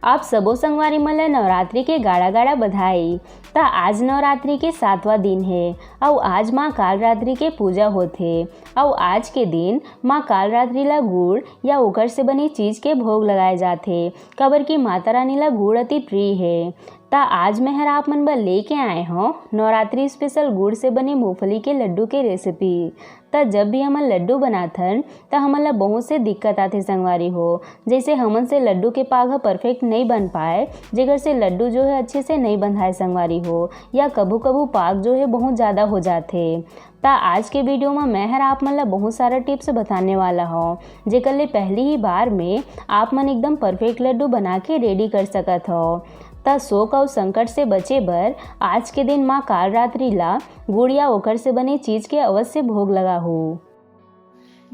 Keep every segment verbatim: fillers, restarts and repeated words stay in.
आप सबो संगवारी मन ल नवरात्रि के गाड़ा गाड़ा बधाई। त आज नवरात्रि के सातवां दिन हे, अउ आज माँ कालरात्रि के पूजा होथे, अउ आज के दिन माँ कालरात्रि ल गुड़ या ओकर से बने चीज के भोग लगाए जाथे, काबर कि माता रानी ल गुड़ अति प्रिय हे। त आज मैं हर आप मन बर लेके आए हौं नवरात्रि स्पेशल गुड़ से बने मूंगफली के लड्डू के रेसिपी। त जब भी हमन लड्डू बनाथन, त हमन ल बहुत से दिक्कत आथे संगवारी हो। जैसे हमन से लड्डू के पाग ह परफेक्ट नइ बन पाए, जेकर से लड्डू जो है अच्छे से नइ बंधाए संगवारी हो, या कभू कभू पाग जो है बहुत ज़्यादा हो जाथे। त आज के वीडियो म मैं हर आप मन ल बहुत सारा टिप्स बताने वाला हौं, जेकर ले पहली ही बार में आप मन एकदम परफेक्ट लड्डू बना के रेडी कर सकत हव। त शोक अउ संकट से बचे बर आज के दिन माँ कालरात्रि ला गुड़ या ओकर से बने चीज के अवश्य भोग लगाहू।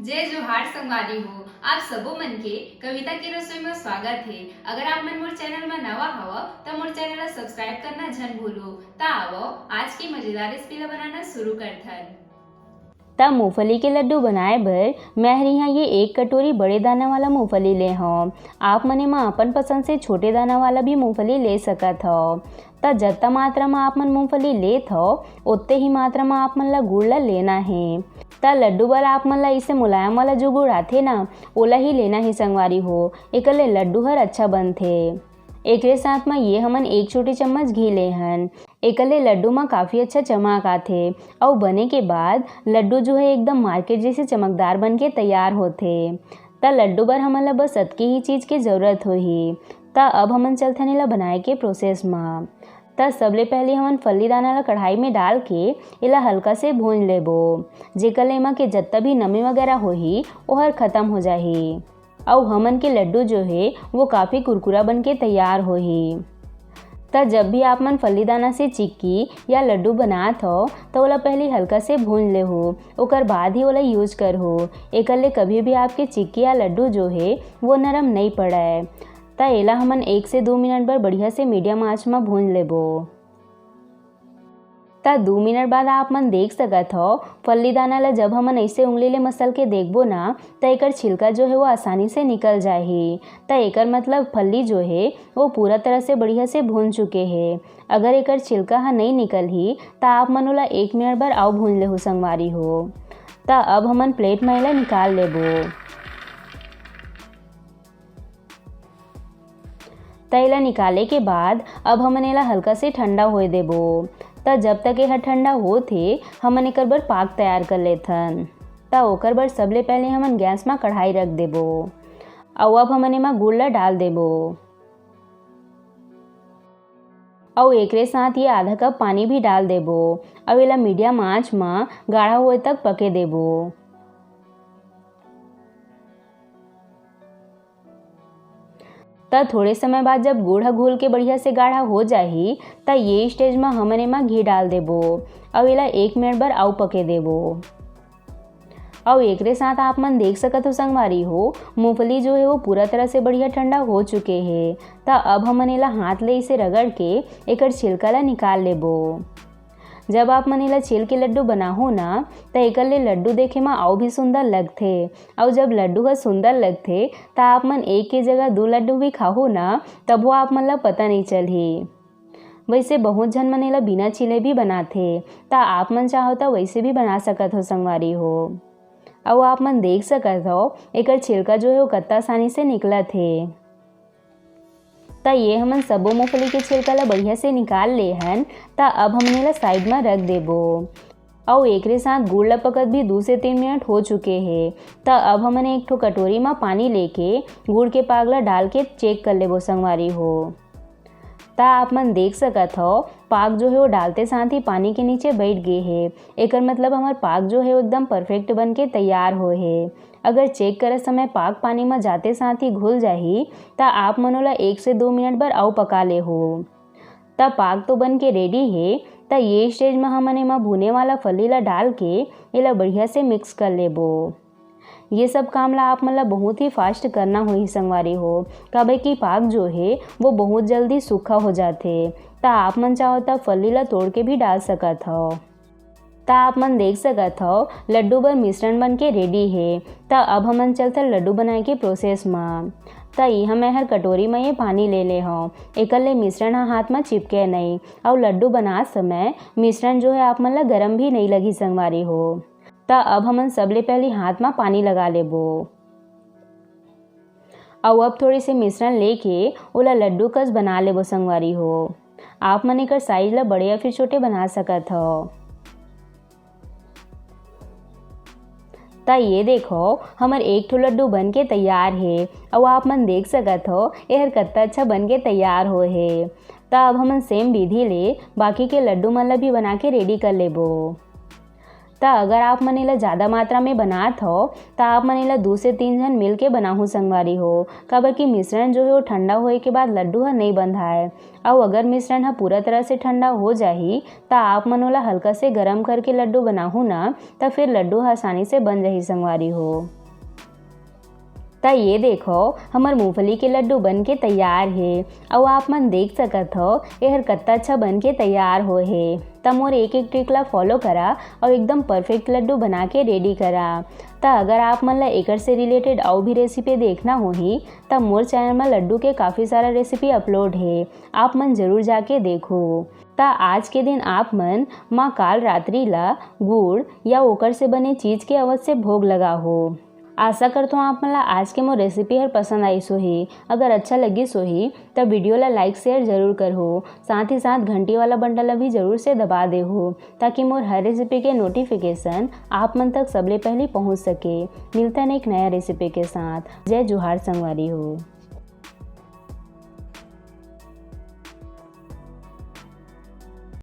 जय जोहार संगवारी हो, आप सबो मन के कविता के रसोई में स्वागत हे। अगर आप मन मोर चैनल में नवा हव, त मोर चैनल ला सब्सक्राइब करना झन भूलो। त आवो, आज के मजेदार रेसिपी ला बनाना शुरू करथन। त मूंगफली के लड्डू बनाए बर मैं हर यहाँ ये एक कटोरी बड़े दाना वाला मूंगफली ले हौं। आप मन एमा अपन पसंद से छोटे दाना वाला भी मूंगफली ले सकत हव। त जत्ता मात्रा म आप मन मूंगफली लेत हव, ओत्ते ही मात्रा म आप मन ल गुड़ ल लेना हे। त लड्डू बर आप मन ल इसे मुलायम वाला जो गुड़ आथे ना, ओला ही लेना हे संगवारी हो, एकर ले लड्डू हर अच्छा बनथे। एकरे साथ म ये हमन एक छोटी चम्मच घी ले हन। एकर ले लड्डू म काफी अच्छा चमक आथे, अउ बने के बाद लड्डू जो है एकदम मार्केट जैसे चमकदार बन के तैयार होथे। त लड्डू बर हमन ल बस अतके ही चीज के जरूरत होही। त अब हमन चलथन एला बनाए के प्रोसेस म। त सबले पहले हमन फल्ली दाना ल कढ़ाई में डाल के एला हल्का से भूंज लेबो, जेकर ले एमा के जत्ता भी नमी वगैरह होही, ओहर खत्म हो जाही। अउ हमन के लड्डू जो हे, वो काफी कुरकुरा बन के तैयार होही। त जब भी आप मन फल्ली दाना से चिक्की या लड्डू बनात हव, त ओला पहले हल्का से भूंज लेहू, ओकर बाद ही ओला यूज करहू। एकर ले कभी भी आपके चिक्की या लड्डू जो हे, वो नरम नइ पड़य। त एला हमन एक से दू मिनट बर बढ़िया से मीडियम आंच म भूंज लेबो। त दू मिनट बाद आप मन देख सकत हव, फल्ली दाना ल जब हमन अइसे उंगली ले मसल के देखबो ना, त एकर छिलका जो हे वो आसानी से निकल जाही। त एकर मतलब फल्ली जो हे वो पूरा तरह से बढ़िया से भून चुके हे। अगर एकर छिलका ह नइ निकलही, त आप मन ओला एक मिनट बर अउ भून लेहू संगवारी हो। त अब हमन प्लेट म एला निकाल लेबो। त एला निकाले के बाद अब हमन एला हल्का से ठंडा होए देबो। त जब तक एहा ठंडा होत हे, हमन एकर बर पाक तैयार कर लेथन। त ओकर बर सबले पहले हमन गैस म कढ़ाई रख देबो, अउ अब हमन एमा गुड़ ला डाल देबो, अउ एकरे साथ ये आधा कप पानी भी डाल देबो, अउ एला मीडियम आंच म गाढ़ा होए तक पके देबो। त थोड़े समय बाद जब गुड़ ह घुल के बढ़िया से गाढ़ा हो जाही, त ये स्टेज म हमन एमा घी डाल देबो, अउ एला एक मिनट बर अउ पके देबो। अउ एकरे साथ आप मन देख सकत हो संगवारी हो, मूंगफली जो हे वो पूरा तरह से बढ़िया ठंडा हो चुके हे। त अब हमन एला हाथ ले इसे रगड़ के एकर छिलका ला निकाल लेबो। जब आप मन एला छील के लड्डू बनाहू ना, त एकर ले लड्डू देखे म अउ भी सुंदर लगथे। अउ जब लड्डू ह सुंदर लगथे, त आप मन एक के जगह दू लड्डू भी खाहू ना, तभो आप मन ला पता नइ चलही। वैसे बहुत झन मन एला बिना छीले भी बनाथे, त आप मन चाहो त वैसे भी बना सकत हो संगवारी हो। अउ आप मन देख सकत हो, एकर छिलका जो हे वो कत्ता आसानी से निकलत हे। त ये हमन सबो मूंगफली के छिलका ला बढ़िया से निकाल ले हन। त अब हमन एला साइड म रख देबो। अउ एकरे साथ गुड़ ला पकत भी दू से तीन मिनट हो चुके हे। त अब हमन एक ठो कटोरी म पानी लेके गुड़ के पाग ला डाल के चेक कर लेबो संगवारी हो। त आप मन देख सकत हव, पाग जो हे वो डालते साथ ही पानी के नीचे बैठ गे हे। एकर मतलब हमर पाग जो हे वो एकदम परफेक्ट बन के तैयार होए हे। अगर चेक करत समय पाग पानी म जाते साथ ही घुल जाही, त आप मन ओला एक से दो मिनट बर अउ पका लेहू। त पाग तो बन के रेडी हे। त ये स्टेज म हमन एमा भुने वाला फली ला डाल के एला बढ़िया से मिक्स कर लेबो। ये सब काम ला आप मन ला बहुत ही फास्ट करना होही संगवारी हो, काबर कि पाग जो हे वो बहुत जल्दी सूखा हो जाथे। त आप मन चाहो त फली ला तोड़ के भी डाल सकत हव। त आप मन देख सकत हव, लड्डू बर मिश्रण बन के रेडी हे। त अब हमन चलथन लड्डू बनाए के प्रोसेस म। त इहाँ मैं हर कटोरी म ये पानी ले ले हव, एकर ले मिश्रण ह हाथ म चिपके नइ। अउ लड्डू बनात समय मिश्रण जो हे आप मन ल गरम भी नइ लगही संगवारी हो। त अब हमन सबले पहली हाथ म पानी लगा लेबो। अउ अब थोड़े से मिश्रण लेके ओला लड्डू कस बना लेबो संगवारी हो। आप मन एकर साइज ल बड़े या फिर छोटे बना सकत हव। त ये देखो, हमर एक ठो लड्डू बन के तैयार हे। अउ आप मन देख सकत हो, एहर कत्ता अच्छा बन के तैयार होए हे। त अब हमन सेम विधि ले बाकी के लड्डू मन ल भी बना के रेडी कर लेबो। त अगर आप मन एला ज़्यादा मात्रा में बनात हो, त आप मन एला दू से तीन झन मिल के बनाहू संगवारी हो, काबर कि मिश्रण जो हे वो ठंडा होए के बाद लड्डू ह नइ बंधाय। अउ अगर मिश्रण ह पूरा तरह से ठंडा हो जाही, त आप मन ओला हल्का से गरम करके लड्डू बनाहू न, त फिर लड्डू ह आसानी से बन जाही संगवारी हो। त ये देखो, हमर मूंगफली के लड्डू बन के तैयार हे। अउ आप मन देख सकत हो, एहर कत्ता अच्छा बन के तैयार होए हे। त मोर एक एक ट्रिक ला फॉलो करा अउ एकदम परफेक्ट लड्डू बना के रेडी करा। त अगर आप मन ला एकर से रिलेटेड अउ भी रेसिपी देखना होही, त मोर चैनल म लड्डू के काफ़ी सारा रेसिपी अपलोड हे, आप मन जरूर जाके देखो। त आज के दिन आप मन माँ काल रात्रि ला गुड़ या ओकर से बने चीज के अवश्य भोग लगाहो। आशा करथों आप मन ला आज के मोर रेसिपी हर पसंद आइस होही। अगर अच्छा लगिस होही, त वीडियो ला लाइक शेयर जरूर करहो, साथ ही साथ घंटी वाला बटन ला भी जरूर से दबा देहो, ताकि मोर हर रेसिपी के नोटिफिकेशन आप मन तक सबले पहली पहुंच सके। मिलथन एक नया रेसिपी के साथ। जय जोहार संगवारी हो।